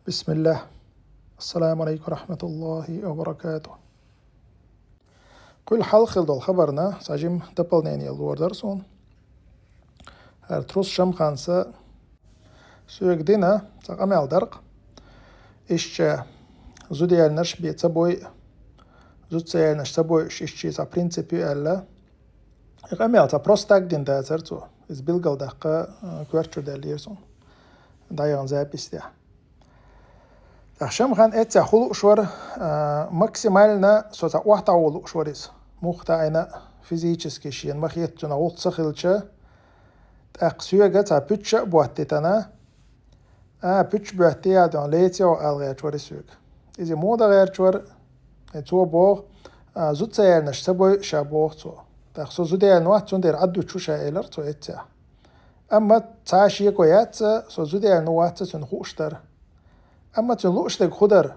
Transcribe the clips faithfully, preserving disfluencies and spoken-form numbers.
Бисмиллах. Ассаламу алейкум ва рахматуллахи ва баракатух. Кхуьл хьалха хилла долу хабарна цхьа жима дополнение лур дара суна. ХӀара трус Шамханца соьга дина цхьа къамел дара-кх. Иштта зуда яьлларш бен ца бой, зуда ца яьлларш ца бой, иштта цхьа принцип ю аьлла. И къамел цхьа просто так дина дацара цо. Иза билгалдаккха, а, коьрта чу даьллера суна. ДӀаяхана запись тӀехь. ТӀаккха Шамхан эццехь хӀун лууш вара, а, максимально со цхьа охьатаӀо лууш вара иза. Муха таӀийна физически шена ма хетта цуьнан гӀуллакх ца хилча, тӀаккха соьга цхьа пуьчча а боттийтина, а, пуьчча боьттий а дон, леций ала гӀерташ вара иза соьга. Иза муха дан гӀерташ вара, и цо боху, а, зуда ца яьлларш ца бой ша боху цо. ТӀаккха со зуда яьлла вац, цундела Ӏад вуьтуш ву ша элира цо эццехь. Амма цхьа шеко яц, со зуда яьлла вац цуьнан хууш дара. Амма цуьнан лууш дерг хӀун дара?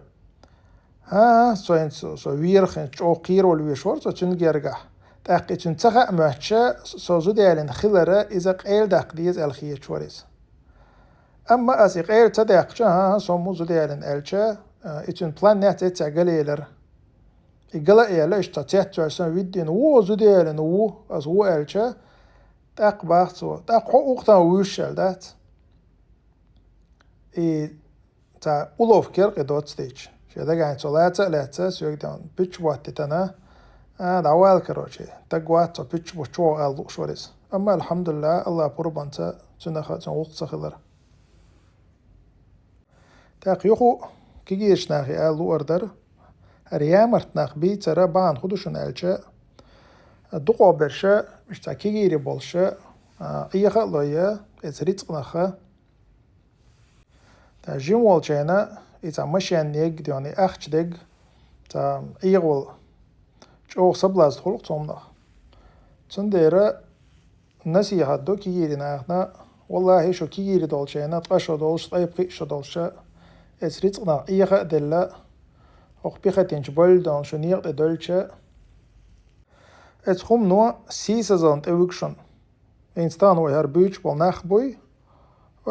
ХӀан, со хӀинца, со вера хӀинца чӀогӀа кхеравала везаш вара со цуьнан гергахь. ТӀаккха и цуьнан ца хаа моьттуш, со зуда яьлла хилар, иза къайладаккха деза аьлла хеташ вара иза. Амма ас и къайла ца даьккхича, хӀан-хӀа, со ма ву зуда яьлла аьлча, а, и цуьнан план яц эццехь галъелира. И гала а яьлла, иштта цецваьлла санна вуьйдина, ву зуда яьлла, ву, ас ву аьлча, тӀаккха баха цо, тӀаккха хьо укхатан вуьйш аьлла дац. И цхьа уловка яра-кх и доцца дийцича. Шен дагахь цо лаца а лаьцна, соьга дон пуьчча боттийтина, а, дӀавала, короче, стаг вац цо пуьчча бутт чу вогӀу ала лууш вара иза. Амма, алхьамдулиллахӀ, АллахӀан пурбанца цуьнан а, цуьнан гӀуллакх ца хилира. ТӀаккха юха а кегийрачу нахе ала луур дара, хӀара ямарт нах бийцара бахьана хӀун ду шуна аьлча, дукхахберш, иштта кегийрий болуш, а, Ӏеха а лой, эца рицкъанах, ткъа жима волчарна и цхьа машен дерг, дон и ахча дерг, цхьа Ӏехавала чӀогӀа соблазн хуьлу-кх цу хӀуманах. Цундела насихьат ду кегийрачу нахана, валлахӀи, шу кегийрий долчарна, ткъа шо долуш, ткъе пхиъ шо долуш, эца рицкъанах Ӏеха а делла, хӀокху пехотинчу бовла дон шу некъа тӀе девлча, эца хӀумано сийсазаллина тӀевуьгу шуна. ХӀинца тахана вай хӀара буьйцуш болу нах буй,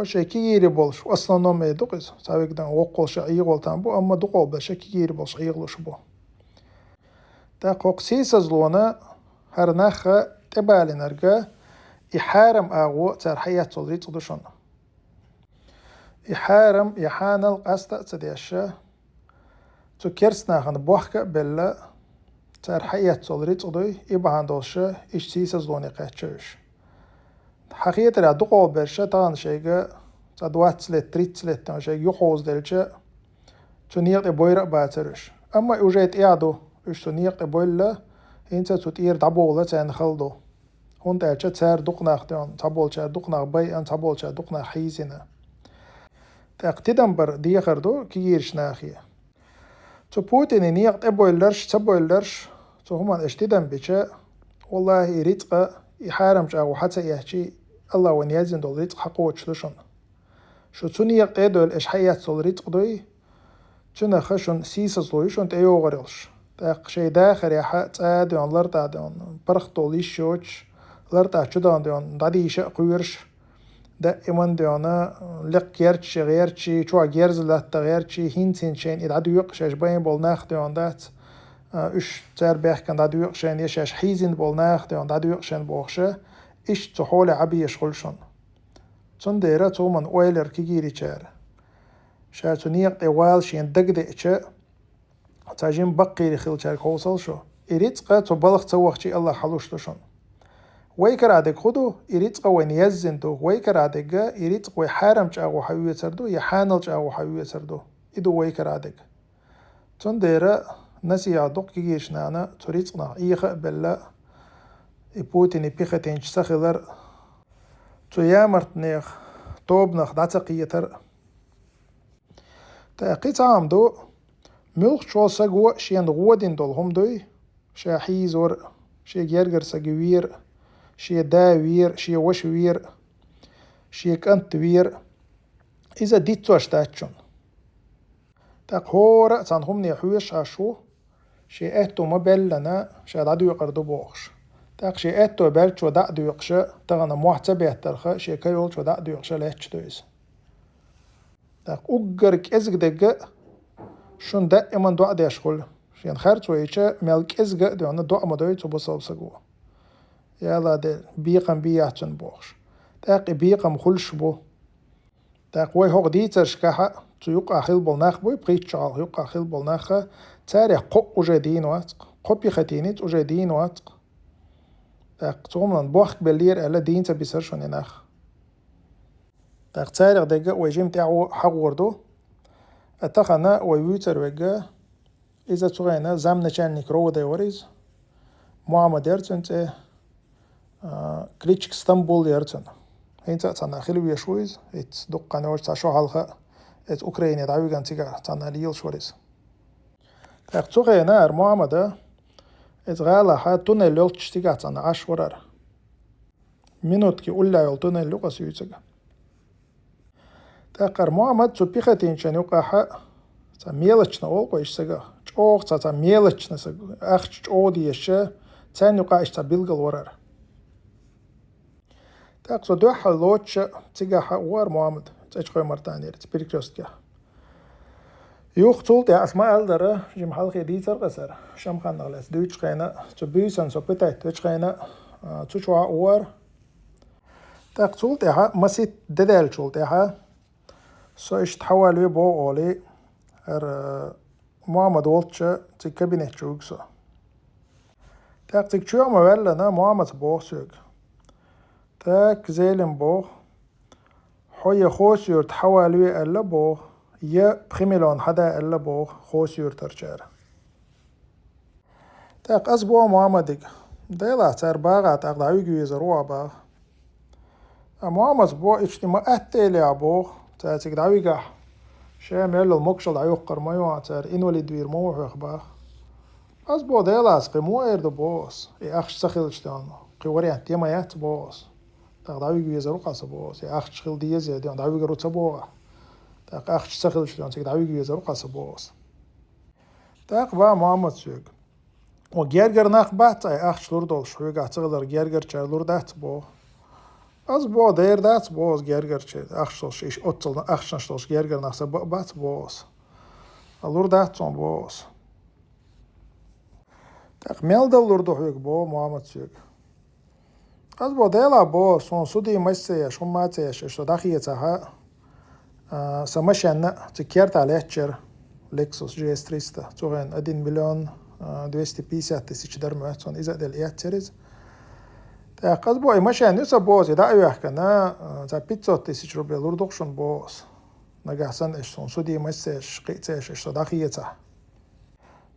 шайн кегийрий болуш, в основном эр ду-кх иза, цхьа вегдан воккхалш Ӏехавала там бу, амма дукхахберш кегийрий болуш Ӏехалуш бу. ТӀаккха хӀокху сийсазаллина хӀара нах тӀебалийнарг и хьарам агӀо цара хьаэцна долу рицкъа ду шуна. И хьарам, и хьанал къаста а ца деш, цу керста нахана бохка а белла, цара хьаэцна долу рицкъа дуй, и бахьана долуш иштта сийсазаллине кхаьчна уьш. Хьан хетарехь, дукхахберш тахана шайга цхьа двадцать лет, тридцать лет тахана шайга юхаоза делча, цу некъа тӀе бовр а бацара уьш. Амма и уже тӀехь ду, уьш цу некъа тӀе бовлла, хӀинца цу тӀера дӀабовла царна хала ду. ХӀунда аьлча цара дукха нах дон, цхьаболчара дукха нах байъина, цхьаболчара дукха нах хьийзийна. ТӀаккха тидам бар дехар ду кегийрачу нахе. Цу Путине некъа тӀе бовлларш, ца бовлларш, цу хӀуманна аша тидам бича, валлахӀи, и рицкъа, и хьарамчу агӀо хьа ца эцчи, АллахӀа вайна яздина долу рицкъа хьакхочуш ду шуна. Шу цу некъа тӀе а девлла, аша хьаэцна долу рицкъа дуй, цуьнах шуна сийсазло ю шуна тӀейогӀур йолуш. ТӀаккха шайн дахарехь цӀа а дон, лартӀахь дон, паргӀат долу йиш йоцуш, лартӀахь чу дахана дон, дӀадийша а кхоьруш, даиман дон, лекха герча шайн гӀерташ, чохь герз латта гӀерташ, хӀинца-хӀинца шайна и дӀадоькъу шаьш байна болу нах дон дац, а, уьш цара баьхкина дӀадоькъу шайна, я шаьш хьийзина болу нах дон дӀадоькъу шайна бохуш, иштта цу хьоле Ӏан безаш хуьлу шуна. Цундела цу хӀуманна ойла яра кегийрачара. Ша цу некъа тӀе вала шена дагадеъча, цхьа жима баккхийра хиллачаьрга хьовсал шу. И рицкъа цу балха ца вахча а АллахӀа хьалуш ду шуна. Вай карахь дерг хӀун ду, и рицкъа вайна яздина ду, вай карахь дерг, и рицкъа вай хьарамчу агӀо хьаоьцур ду, я хьаналчу агӀо хьаоьцур ду. И ду вай карахь дерг. Цундела насихьат ду-кх кегийрачу нахана цу рицкъанах Ӏеха а белла, и Путине пехотинча ца хилар, цу ямартнех, тобанах дӀа ца кхетар. ТӀаккха кхин цхьа хӀума ду, муьлххачу волу саго шена гӀо дина долу хӀума дуй, ша хьийзор, шен гергара саг вер, шен да вер, шен ваша вер, шен кӀант вер, иза диццош дац шуна. ТӀаккха хӀора а цхьана хӀумане хьоьжуш Ӏаш ву, шен аьтто ма баьллина, ша дӀадоькъур ду бохуш. ТӀаккха шен аьтто баьллачо дӀа а доькъуш, тахана мохь ца беттарх, шен кайолчо дӀа а доькъуш лаьтташ ду иза. ТӀаккха уггар кӀезига дерг а шуна даиман доӀа деш хуьлу. Шена харц вайча, мел кӀезига а доьгӀна, доӀа ма дой цу бусалба саго. Яла де, бекхам бий цуьнан бохуш. ТӀаккха и бекхам хуьлуш бу. ТӀаккха вай хӀокху дийцаршкахь а, цу юкъахь хилла болу нах буй, пхийтта шо хьалха юкъахь хилла болу нах а, царех кхоъ уже дийна вац-кх, кхо пехотинец уже дийна вац-кх. ТӀаккха цу хӀуманан бохк беллера аьлла, дийна ца бисира шуна и нах. ТӀаккха царех дерг а вай жима тӀаьхьо хьахор ду. Ткъа тахана вай вуьйцур верг а, иза цу хенахь замначальник РОВД вара иза. Мухьаммад яра цуьнан цӀе, а, кличка Стамбул яра цуьнан. ХӀинца а цхьанна хила везаш ву иза, хӀинца дуккха хан йолуш цхьа шо хьалха а, иза Украине дӀавигна цигахь цхьанна лелаш вара иза. ТӀаккха цу хенахь хӀара Мухьаммада иза гӀалахь туннель йолчу цигахь цхьанна Ӏаш вара хӀара. Минутки уллехь йолу туннель ю-кх аса юьйцург. ТӀаккха хӀара Мухьаммад цу пехотинчийн юкъахь а, цхьа мелочно олу-кх иштта сагах, чӀогӀа цхьа, цхьа мелочно саг, ахча чӀогӀа дезаш, царна юкъахь иштта цхьа билгал вара хӀара. ТӀаккха цо дуьххьал лоцуш а цигахь а вара Мухьаммад, цӀечхой мартанера, цу перекрёсткехь. Юха цул тӀаьхьа аса ма-аллара, жима хьалхе дийцар-кх аса хӀара, Шамханах лаьцна дуьйцучу хенахь, цу буьйсанна со пытать вечу хенахь, а, цу чохь а вара. ТӀаккха цул тӀаьхьа масийтта де даьллачул тӀаьхьа со иштта хьавалаве боху олий, хӀара Мухьаммад волчу цига кабинет чу вуьгу со. ТӀаккха цига чоьхьа ма-ваьллана, Мухьаммада боху соьга: «Так, Зелим, — боху, — хьо я Хосуьрта хьавалаве аьлла, — боху, — я пхи миллион хьада аьлла, — боху, — Хосуьртарчара». ТӀаккха аса боху Мухьаммадига: «Делахь, цара багӀахь тӀаккха дӀавига везар ву хьо», — боху. Ткъа Мухьаммада боху: «Иштта ма атта элехь, — боху, — цара цига дӀавигахь, шен мел йолу могушалла дӀайоккхур ма ю хьан, цара инвалид вийр ма ву хьох», — боху. Аса боху: «Делахь, аса кхин муха эр ду, — боху аса, — и ахча ца хилча, тӀе кхин вариант я ма яц, — боху аса. — ТӀаккха дӀавига везар ву-кх аса, — боху аса, — и ахча хила деза, тӀе дӀавигар ву ца боху ахь. — ТӀаккха ахча ца хилча, тӀе цига дӀавига везар ву-кх аса, — боху аса». ТӀаккха боху Мухьаммада соьга: «О, гергара нах бац ахча лур долуш, хьоьгахь ца хилар гергарчара лур дац, — боху. — Аса боху, дера дац, — боху аса, — гергарчара ахча долуш, иштта оццул ахчанаш долуш гергара нах сан бан а бац, — боху аса. — Лур дац суна, — боху аса». «ТӀаккха мел дала лур ду хьоьга?» — боху Мухьаммада соьга. Аса боху: «Делахь, — боху аса, — суна судимость ца еш, хӀумма а ца еш, аша со дӀахецахь а, сан машен а цига кертахь лаьтташ яра, Lexus G S триста, цу хенахь один миллион, а, двести пятьдесят тысяч дара моьтту суна, иза а делла эццара иза. ТӀаккха аса боху, и машен ю сан, — боху аса, — и дӀа а вехкана, а, цхьа пятьсот тысяч рублей лур ду-кх шуна, — боху аса, — нагахь санна аша суна судимость ца еш, кхин а ца еш, аша со дӀахецахь».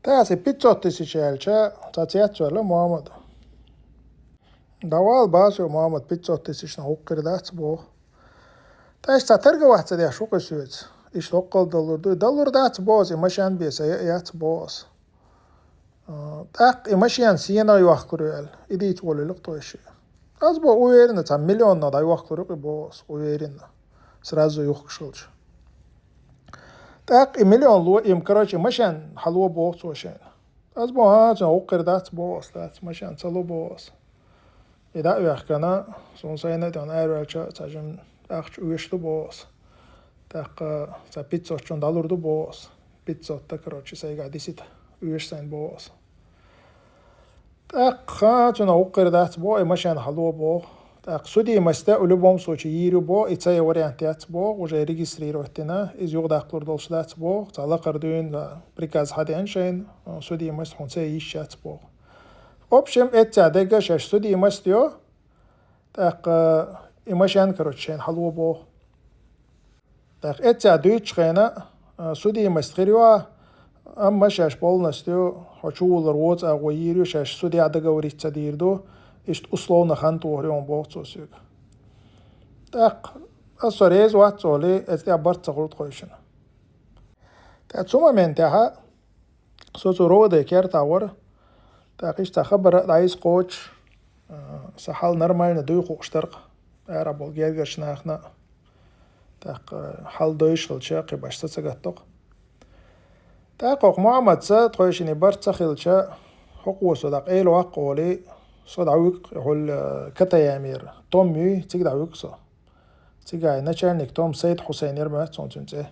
ТӀаккха аса и пятьсот тысяч аьлча, цхьа цецваьлла Мухьаммад. «ДӀавала, — боху аса, — Мухьаммад, пятьсот тысячнах хӀокхуьнгара дац, — боху. — ТӀаккха аша цхьа торговать ца деш ву-кх соьца. Иштта хӀоккхул дала лур ду, дала лур дац, — боху аса, — и машен бен сан яа яц, — боху аса. — ТӀаккха и машен сенах йохкур ю», — аьлла, и дийца волавелла-кх тхойшиъ. Аса боху: «Уверенно, цхьа миллионнах дӀайохкур ю-кх и, — боху аса, — уверенно. Сразу юхкуш хилча. ТӀаккха и миллион ло, и, короче, машен хьало, — боху цо шайна. Аса боху: — ХӀан, цуьнан хӀокхуьнгара дац, — боху аса, — дац, машен ца ло, — боху аса. — И дӀа а вехкана, суна сайна а тӀе араваьлча, цхьа жима ахча оьшуш ду, — боху аса. — ТӀаккха цхьа пятьсот шуна дӀалур ду, — боху аса. — Пятьсот-а, короче, сайгахь дисита, оьшу сайна, — боху аса. — ТӀаккха цуьнан хӀокхуьнгара дац, — боху, — и машен хьало, — боху. — ТӀаккха судимость а в любом случае йийр ю, — боху, — и ца ян вариант яц, — боху, — уже регистрировать дина, иза юхадаккхалур долуш дац, — боху, — цхьа лакхара дуьйна приказ хьадеана шайна, судимость хьуна ца ян йиш яц, — боху. — В общем, эццехь дерг а шаьш судимость йо, тӀаккха и машен, короче, шайна хьало, — боху. — ТӀаккха эццехь дуьйцучу хенахь, а, судимость хир ю, амма шаьш полностью хьо чу вуллур воцу агӀо йийр ю, шаьш судехь договориться дийр ду, иштта условно хан тохур ю хьуна, — боху цо соьга. — ТӀаккха аса со реза вац олий, эццахь тӀехь барт ца хуьлу тхойшинна. ТӀаккха цу моментехь со цу РОВД кертахь вара, тӀаккха иштта цхьа хабар а дӀайса кхочуш, а, сан хьал нормально дуй хууш дара-кх, ара болу гергарчу нахана а. ТӀаккха хьал доьшуш хилча, кхин башха са ца гатдо-кх. ТӀаккха хӀокху Мухьаммадца тхойшинна барт ца хилча, хӀокхо со дӀакъайлаваккха олий, со дӀавуьгу-кх, хьуьлла Катаямера том юй, цига дӀавуьгу-кх со. Цигахь начальник том Сайд-Хьусайн яра моьтту суна цуьнан цӀе.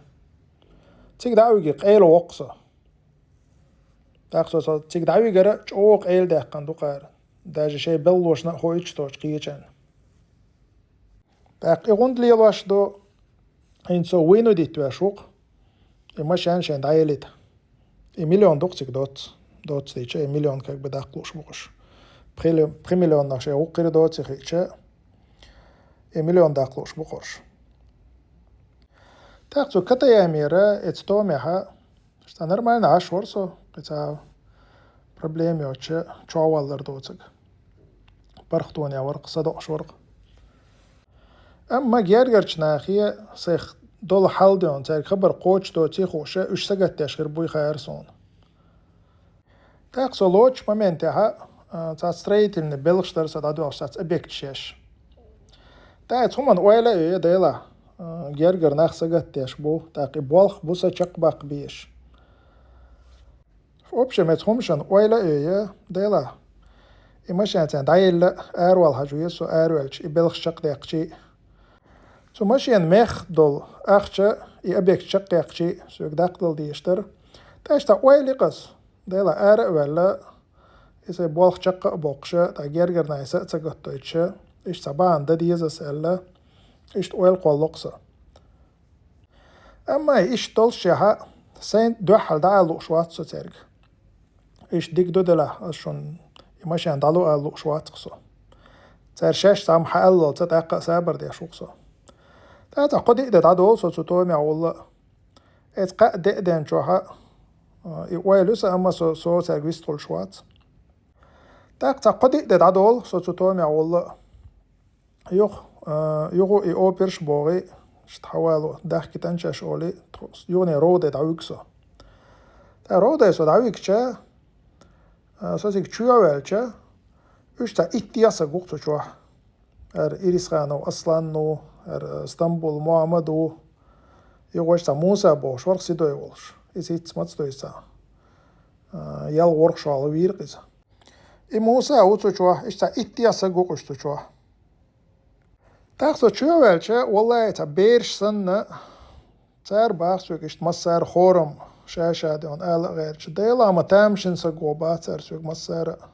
Цига дӀа а вигий, къайла воккху со. ТӀаккха со, со цига дӀавигара чӀогӀа къайла даьккхина ду кхара. Даже шайн белхалошна а хоуьйтуш доцу кхечарна. ТӀаккха и гӀунда лелош ду, хӀинца со вуйну диттавеш ву-кх, и машен шайна дӀаеллийта. И миллион ду-кх цига доцца. Доцца дийча, и миллион как бы даккха лууш бу-кх уьш. Пхи-, пхи миллионах шайн гӀуллакх хир доций хиъча, и миллион даккха лууш бу-кх уьш. ТӀаккха цу Катаямера, эцу томехьа, иштта нормально Ӏаш вара со, кхин цхьа проблема йоцуш, чохь валлар доцург. ПаргӀатонехь вара-кх, садоӀуш вара-кх. Амма гергарчу нахе сайх долу хьал ден, цаьрга хабар кхочуш доций хууш, уьш сагатдеш хир буй хаьара суна. ТӀаккха со лоцучу моментехьа, а, цхьацца строительный белхаш дара со дӀадоьлхуш, цхьацца объекташ еш. ТӀаккха эцу хӀуманна ойла а йой, делахь, а, гергара нах сагатдеш бу, тӀаккха и болх бу сан чекхбаккха безаш. В общем, эцу хӀуманна ойла а йой, делахь, и машен царна дӀаелла, аравала хьажа веза со, араваьлча, и белхаш чекхдаьккхича а. Цу машенан мехах долу ахча и объект чекхъяьккхича а соьга даккхадала дезаш дара. ТӀаккха иштта ойла йи-кх ас, делахь, ара а ваьлла, и сайн болх чекх а боккхуш, тӀаккха гергара нахе са а ца гатдойтуш, иштта цхьа бахьана дан деза ас аьлла, иштта ойла кхоллало-кх сан. Амма иштта доллушехь а, сайна дуьххьара дӀаала лууш вац со цаьрга. Иштта дика ду делахь, ас шуна и машен дӀало ала лууш вац-кх со. Цара шаьш цхьамма хьааллалц тӀаккха а сабар деш ву-кх со. ТӀаккха цхьа кхо-диъ де дӀадолу со цу томехь гӀулла а. Эцу кхаа-деа ден чохь а, и ойла ю сан, амма со, со цаьрга вистхуьлуш вац. ТӀаккха цхьа кхо-диъ де дӀадолу со цу томехь гӀулла а. Юха, а, юха и оперш а богӀий, иштта хьавало, дахкийтина шаьш олий, тхо юхане РОВДе дӀавуьгу со. ТӀаккха РОВДе со дӀавигча, а, со цига чоь а ваьлча, уьш цхьа итт-деа саг ву-кх цу чохь. ХӀара Ирисханов Аслан ву, хӀара Стамбул Мухьаммад ву, юха ваьш цхьа Муса бохуш вара-кх Сидой волуш. Иза хӀинцца маца ду иза цхьа, а, ялх-ворхӀ шо хьалха вийра-кх иза. И Муса а ву цу чохь, иштта цхьа итт-деа саг ву-кх уьш цу чохь. ТӀаккха со чоь а ваьлча, валлахӀи, цхьа бераш санна, цара боху соьга иштта массара хорам, ша-ша ден ала а гӀерташ. Делахь ма тамашийна саг ву боху цара соьга массара а.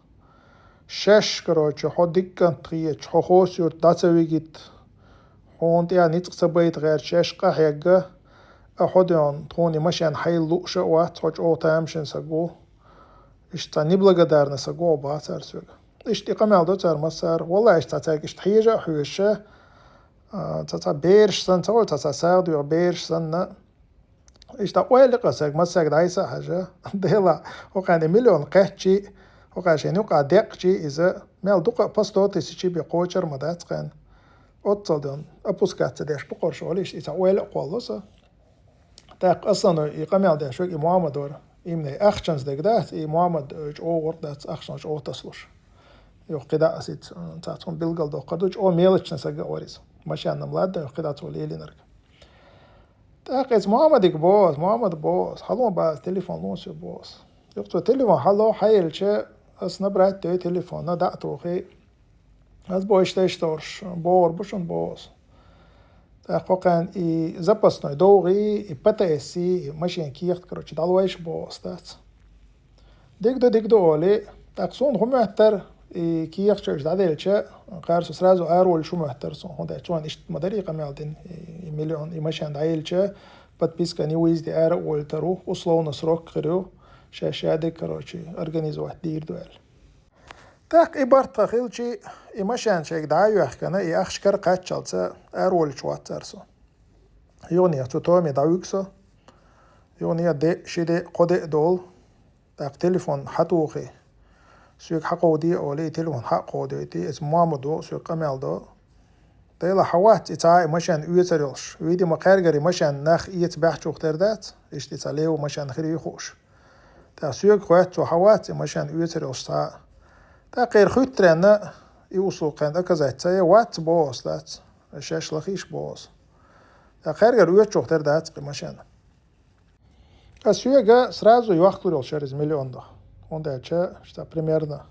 Шаьш, короче, хьо дика кӀант хеташ, хьо Хосса-Юрта дӀа ца вигийта, хьуна тӀехь ницкъ ца байта гӀерташ, шаьш къахьегна, а хьо ден, тхуна и машен хьайла лууш а вац, хьо чӀогӀа тамашийна саг ву. Иштта цхьа неблагодарный саг ву боху цара соьга. Иштта и къамел до цара массара. ВаллахӀи, иштта цхьа цаьрга иштта хьежа а хьоьжуш, а, цхьа, цхьа бераш санна, ца вала, цхьа, цхьа сагӀа доьху бераш санна, иштта ойла йи-кх ас цаьрга массаьрга дӀасса а хьажа. Делахь, хӀокхарна и миллион кхаьччий, хӀокхарна шайна юкъахь декъчий иза, мел дукха а пасто тесичий бен кхочур а ма дац кхарна. Оццул ден опускаться деш бу-кх уьш олий, иштта и цхьа ойла а кхоллало сан. ТӀаккха аса и къамел деш верг и Мухьаммад вара. Именно и ахчанца дерг дац, и Мухьаммад, э, чӀогӀа гӀоркх дац, ахчанах чӀогӀа тасалуш. Юха кхидӀа аса иза, э, цхьа цунна билгалдоккхур ду, чӀогӀа мелочный саг а вара иза. Машенна-м ладда, юха кхидӀа цо лелийнарг. ТӀаккха иза Мухьаммадига боху аса, Мухьаммад, боху аса, хьало боху аса, телефон ло соьга, боху аса. Юха цо телефон хьало, хьаелча, аса набрать дой телефонна, дӀа а тухий. Аса боху, иштта, иштта, бохург бу шуна, боху аса. ТӀаккха хӀокхарна и запасной довгӀий, и ПТС-ий, и машен кехат, короче, дӀалойша, боху аса, дац. Дика ду, дика ду, олий. ТӀаккха суна хӀун моьттура, и кехат уьш дӀаделча, кхара со сразу араволуш хӀун моьттура суна, хӀунда аьлча цо иштта ма дарий къамел дина, и, и миллион, и машен дӀаелча, подписка о невыезде ара а волуьйтур ву, условно срок хир ю, шаьш шадерг, короче, организовать дийр ду аьлла. ТӀаккха и барт тхан хилчий, и машен шайга дӀа а йоьхкина, и ахча кара кхаччалца араволуьйтуш вацара со. Юхане цу томе дӀавуьгу со. Юхане де, ши де, кхо де а долу. ТӀаккха телефон хьатухий. Соьга хьакховдий олий, и телефон хьа а кховдойтий, иза Мухьаммад ву, соьга къамел до. Делахь, хьан вац и цхьа а и машен оьцур йолуш? Видимо, кхаьргара и машен нах эца баьхчух тера дац, иштта и цхьа левый машен хир ю хууш. ТӀаккха соьга хоьтту цо, хьан вац и машен оьцур йолуш цхьа а? ТӀаккха кхера хуьттаренна и услуга кхарна оказать ца ян, вац, боху аса, дац. Шаьш лахийша, боху аса. ТӀаккха кхаьргара оьцучух тера дац-кх и машен. Ткъа соьга сразу йохкалур йолуш яра иза миллион доху. ХӀунда аьлча, иштта примерно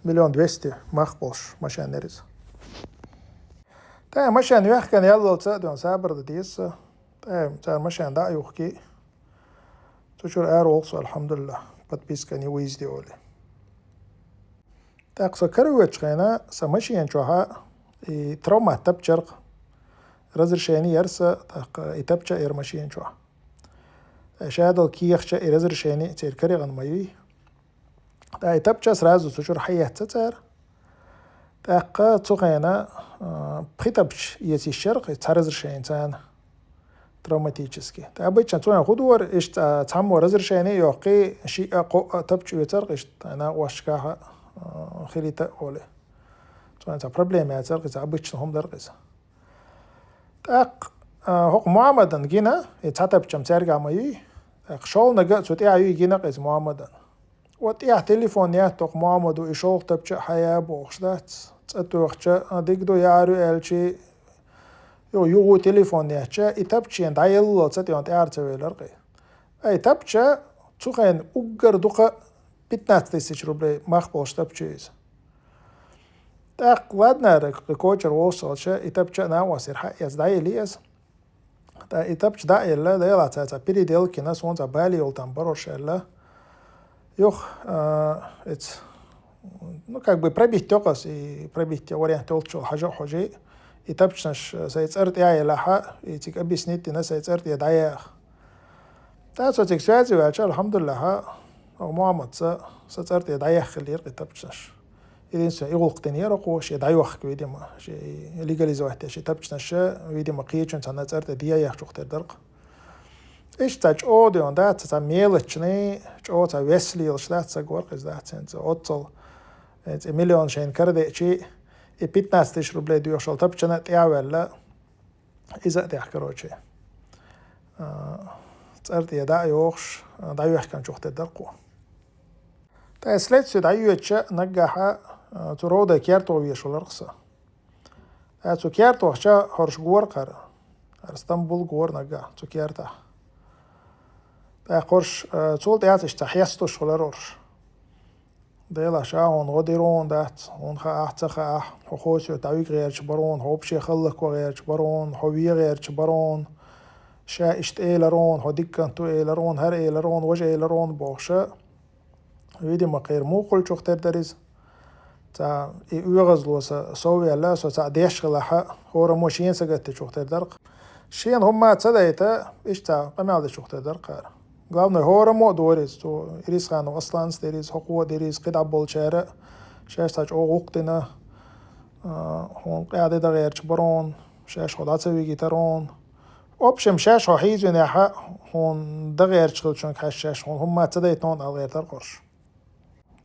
миллион двести мах болуш машен яра иза. ТӀаккха машен йоьхкина яллалца а ден сабар дан деза сан. ТӀаккха цара машен дӀа а юхкий. Цу чура ара волу со, алхьамдулиллахӀ, подписка о невыезде олий. ТӀаккха со каравечу хенахь сан машена чохь и травмат тапча яра-кх. Разрешени яра сан, тӀаккха и тапча а яра машена чохь. Ткъа шадолу кехаташ а, и разрешени а церан карахь ма юй. Ткъа и тапча сразу цу чуьра хьаэцна цара. ТӀаккха цу хенахь, а, пхи тапча эца йиш яра-кх, и цхьа разрешени царна травматически. ТӀаккха обычно цу хенахь хӀун дора, иштта цхьаммо разрешени а йоккхий, шиъ а, кхоъ а тапча оьцура-кх иштта, накъосташкахь а, а, хилийта а олий. Цу хенахь цхьа проблема яцара-кх иза, обычно хӀума дара-кх иза. ТӀаккха, а, хӀокху Мухьаммадна гина, и цхьа тапча-м цаьргахь ма юй. ТӀаккха шолгӀаниг а цу тӀаьхьа юй гина-кх иза Мухьаммадна. Ва тӀаьхьа телефон еттара-кх Мухьаммада, и шолгӀа тапча а хьая бохуш дац. ЦӀа тоьхча, а, дика ду, яхьар ю аьлча, юха, юха телефон еттача, и тапча шена дӀаеллал ца тӀе тӀаьхьара ца велира-кх. Ай, тапча цу хенахь уггар дукха пятнадцать тысяч рублей мах болуш тапча ю иза. ТӀаккха ладнара кхин кочара вовшахалча, и тапча а накъостера хьаэцна дӀаелли аса. ТӀаккха и тапча дӀа а елла, делахь цара цхьа переделка йина, суна цхьа бале йолу там бара уьш аьлла. Юха, а, эца, ну, как бы пробить йо-кх аса, и пробить ян вариант йолччул хьажа а хьожий, и тапчанаш сайн цӀара тӀе а елахь, и цига объяснить дина сайн цӀара тӀе дӀаяха. ТӀаккха со цига связи ваьлча, алхьамдулиллахӀ, хӀокху Мухьаммадца сан цӀара тӀе дӀаяьхна хиллера-кх и тапчанаш. Единственное, и гӀуллакх дина яра-кх, шен дӀайохка, видимо, шен легализовать деш и тапчанаш, видимо, кхечун цхьанна цӀара тӀе дӀаяьхначух тера дара-кх. Иштта цхьа чӀогӀа дина дац, цхьа мелочный, чӀогӀа цхьа вес лелаш дац, ца гор-кх иза дац, хӀинца оццул, хӀинца и миллион шайна карадеъчий, и пятнадцать тысяч рублей доьхуш йолу тапчана а тӀаьхьаваьлла, иза а тӀехь, короче, а, цӀара тӀе дӀа а йохуш, а, дӀайоьхкинчух тера дара-кх. Ткъа следствие дӀайоьдуча наггахь, а, цу РОВД кертахь везаш вара-кх со. Ткъа цу кертахь хӀорш гора-кх хӀара, хӀара Стамбул гора наггахь цу кертахь. ТӀаккха хӀорш, а, цул тӀаьхьа иштта хьесталуш хилира хӀорш. Делахь, ша хьуна гӀо дира хьуна дац, хьуна хаахь, ца хаахь, хьо Хосоьта дӀавига гӀерташ бара хьуна, хьо вообще хӀаллакван гӀерташ бара хьуна, хьо вен гӀерташ бара хьуна, ша иштта элира хьуна, хьо дика кӀант ву элира хьуна, хӀара элира хьуна, важа элира хьуна бохуша. Видимо, кхеран муха хуьлучух тера дара иза. Цхьа и оьгӀазло сан совваьлла, со цхьаъ деш хилахь, хӀораммо шена сагатдечух тера дара-кх. Шена хӀумма а ца дайта, иштта цхьа къамел дечух тера дара-кх хӀара. Главное, хӀораммо а дора иза, цу Ирисханов Асланца дира иза, хӀокхо а дира иза, кхидӀа болчара а, шаьш цхьа чӀогӀа гӀуллакх дина, а, хьуна къаьхьа де дан гӀерташ бара хьуна, шаьш хьо дӀа ца вигийтара хьуна. В общем, шаьш хьо хьийзавинехь, хьуна дан гӀерташ хиллачуьнга хьаьжча, шаьш хьуна хӀумма а ца дайтина хьуна ала гӀертара хӀорш.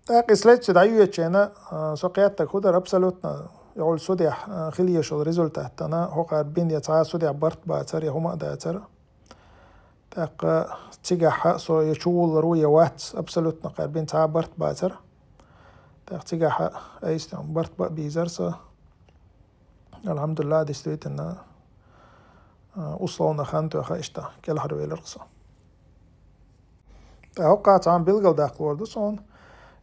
ТӀаккха и следствие дӀайоьдучу хенахь, а, со кхеттарг хӀун дара, абсолютно, йолу судехь, а, хила езаш йолу результат дина, хӀокхара бина я цхьа а судехь барт бацара, я хӀума а дацара. ТӀаккха цигахь со я чувуллур ву, я вац, абсолютно кхара бина цхьа а барт бацара. ТӀаккха цигахь айса барт бан а бийзара со. Алхьамдулиллах, действительно, а, условно хан тоьхна иштта кӀелхьарвелира-кх со. ТӀаккха хӀокху цхьа хӀума билгалдаккха лур ду суна.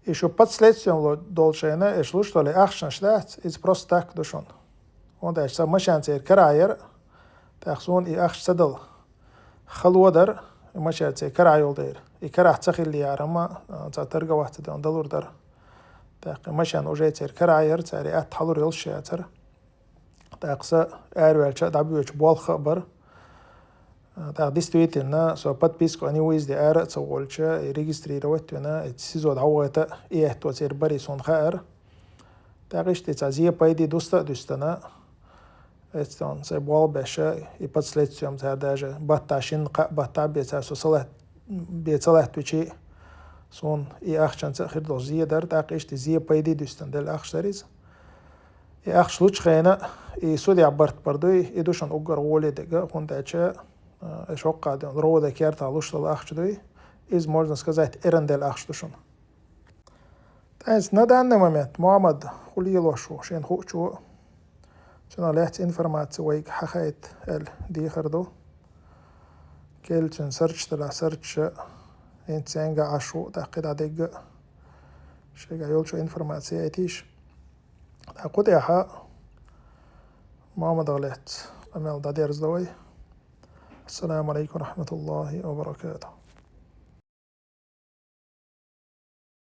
И шу под следствием ло-, долчу хенахь, и шу луш долу ахчанаш дац, иза просто так ду шуна. ХӀунда аьлча сан машен церан карахь яра, тӀаккха суна и ахча ца дала хало дара, и машен церан карахь йолу дела. И карахь ца хиллехьара-м, а, цхьа торговаться дина далур дара. ТӀаккха и машен уже церан карахь яра, цара и атта хьалур йолуш яцара. ТӀаккха сан араваьлча а дӀабоьдуш болх а бара. ТӀаккха действительно со подписку о невыезде ара а ца волча, и регистрировать вина, и СИЗО дӀавахийта и аьтто церан барий суна хаьара. ТӀаккха иштта цхьа зе-пайда дуста а дуьстина, эцтон сайн болх беш, и под следствием цара даже баттахь шина-кхаа баттахь бен цара со салат-, бен ца латтавичи, суна и ахчанца а хир долуш зе дара, тӀаккха иштта зе-пайда дуьстина делла ахча дара иза. И ахча лучу хенахь, и судехь барт бар дуй, и ду шуна уггар гӀоле дерг, хӀунда аьлча, а, и шоккха ден РОВД кертахь луш долу ахча дуй, иза, можно сказать, эрна делла ахча ду шуна. ТӀаккха на данный момент Мухьаммад хӀун лелош ву, шена хуучо, цунах лаьцна информаци вайга хьахайта аьлла дехар ду. Кел цуьнан сурташ делахь, сурташ а, хӀинца цуьнгахь Ӏаш ву, тӀаккха и дӀадегга а, шайгахь йолчу информаци яйтийша. ТӀаккха кху тӀехь Мухьаммадах лаьцна къамел дӀадерзадо вай. Ассаламу алейкум ва рахматуллахи ва баракатух.